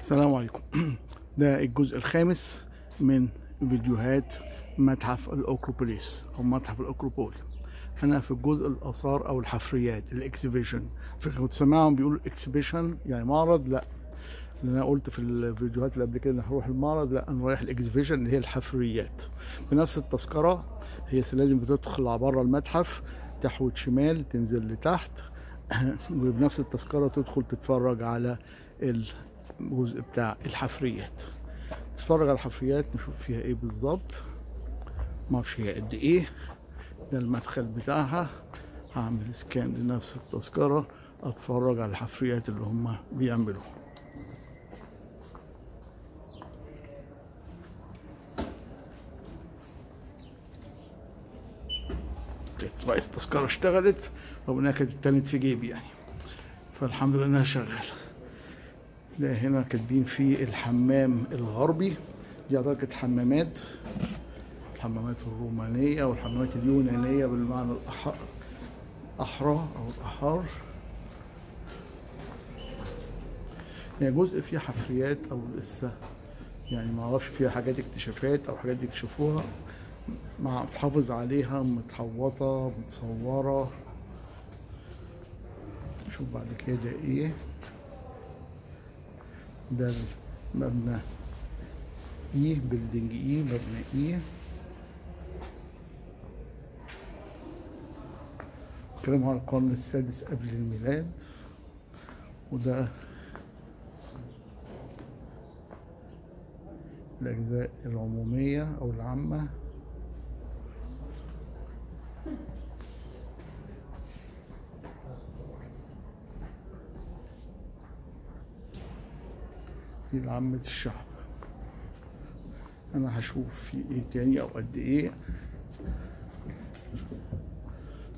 السلام عليكم. ده الجزء الخامس من فيديوهات متحف الأكروبوليس أو متحف الأكروبول. أنا في الجزء الآثار أو الحفريات، ال excavation. كنت سامعهم بيقولوا exhibition يعني معرض، لا، لأن أنا قلت في الفيديوهات اللي قبل كده إن هروح المعرض، لا، أنا رايح ال excavation اللي هي الحفريات. بنفس التذكرة، هي لازم بتدخل بره المتحف، تحوت شمال، تنزل لتحت، وبنفس التذكرة تدخل تتفرج على الجزء بتاع الحفريات. نتفرج على الحفريات، نشوف فيها ايه بالظبط، ما اعرفش هي قد ايه. ده المدخل بتاعها، هعمل scan لنفس التذكرة، اتفرج على الحفريات اللي هم بيعملوها. كويس، التذكرة اشتغلت رغم انها كانت اتنت في جيبي يعني، فالحمد لله انها شغالة. ده هنا كاتبين فيه الحمام الغربي، دي اعتقد كانت حمامات، الحمامات الرومانية والحمامات اليونانية بالمعنى الأحرى أو الأحار. يعني جزء فيه حفريات أو لسه يعني ما اعرفش فيها حاجات اكتشافات أو حاجات يكتشفوها، مع تحافظ عليها، متحوطة متصورة. نشوف بعد كده ايه. ده المبنى E، building E، مبنى E. بيتكلموا على القرن السادس قبل الميلاد. وده الأجزاء العمومية أو العامة. دي لعامة الشعب. أنا هشوف في إيه تاني أو قد إيه،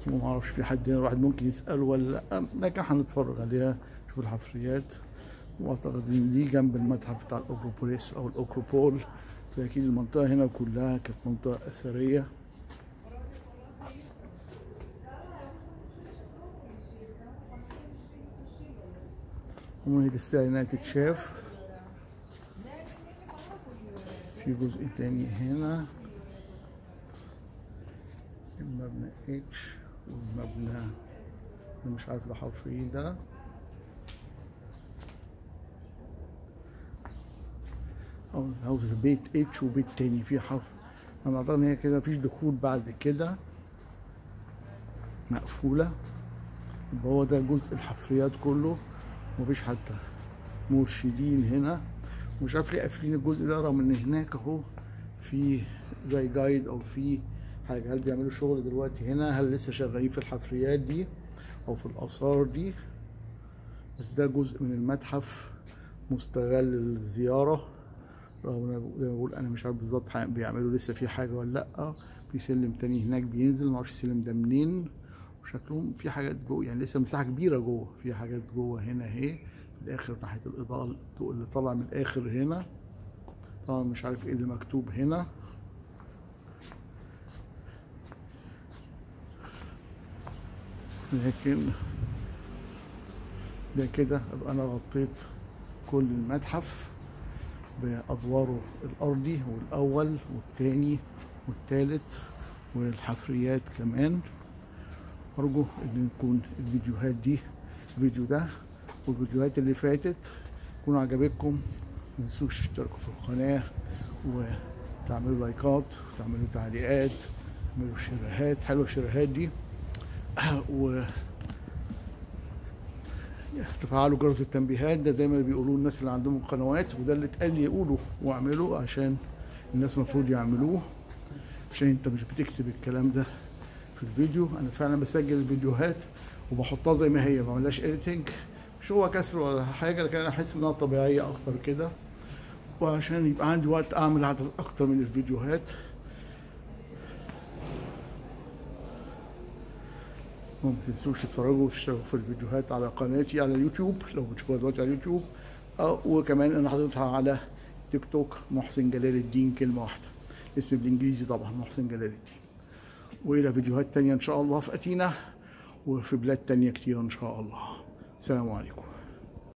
وما أعرفش في حد هنا الواحد ممكن يسأله ولا لأ، لكن هنتفرج عليها، نشوف الحفريات. وأعتقد إن دي جنب المتحف بتاع الأكروبوليس أو الأكروبول، فأكيد المنطقة هنا كلها كانت منطقة أثرية. وهي تستاهل إنها تتشاف. في جزء تاني هنا، المبنى H والمبنى انا مش عارف ده حرف ايه ده. او بيت H وبيت تاني في حرف، انا اعتقد ان هي كده مفيش دخول بعد كده، مقفولة. يبقى هو ده جزء الحفريات كله، مفيش حتى مرشدين هنا. مش عارف ليه قافلين الجزء ده، رغم ان هناك اهو في زي جايد او في حاجة. هل بيعملوا شغل دلوقتي هنا؟ هل لسه شغالين في الحفريات دي او في الاثار دي؟ بس ده جزء من المتحف مستغل للزيارة، رغم ان زي ما بقول انا مش عارف بالظبط بيعملوا لسه في حاجة ولا لا. في سلم تاني هناك بينزل، معرفش السلم ده منين، وشكلهم في حاجات جوه يعني لسه مساحة كبيرة جوه، في حاجات جوه هنا اهي في الاخر ناحية الاضاءة، الضوء اللي طالع من الاخر هنا. طبعا مش عارف ايه اللي مكتوب هنا. لكن ده كده ابقى انا غطيت كل المتحف بادواره الارضي والاول والثاني والثالث والحفريات كمان. ارجو ان يكون الفيديوهات دي، الفيديو ده والفيديوهات اللي فاتت، يكونوا عجبتكم. متنسوش تشتركوا في القناة وتعملوا لايكات وتعملوا تعليقات، تعملوا شيرهات، حلوة الشيرهات دي، و تفعلوا جرس التنبيهات. ده دايما بيقولوه الناس اللي عندهم قنوات، وده اللي اتقال لي يقولوا واعملوا عشان الناس المفروض يعملوه، عشان انت مش بتكتب الكلام ده في الفيديو. انا فعلا بسجل الفيديوهات وبحطها زي ما هي، ما بعملهاش editing، مش هو كسر ولا حاجة، لكن انا احس انها طبيعية اكتر كده، وعشان يبقى عندي وقت اعمل عدد اكتر من الفيديوهات. وما تنسوش تتفرجوا وتشتركوا في الفيديوهات على قناتي على اليوتيوب لو بتشوفوها دلوقتي على اليوتيوب، وكمان انا حاططها على تيك توك، محسن جلال الدين كلمة واحدة، اسمي بالانجليزي طبعا محسن جلال الدين. والى فيديوهات تانية ان شاء الله في أتينا وفي بلاد تانية كتير ان شاء الله. السلام عليكم.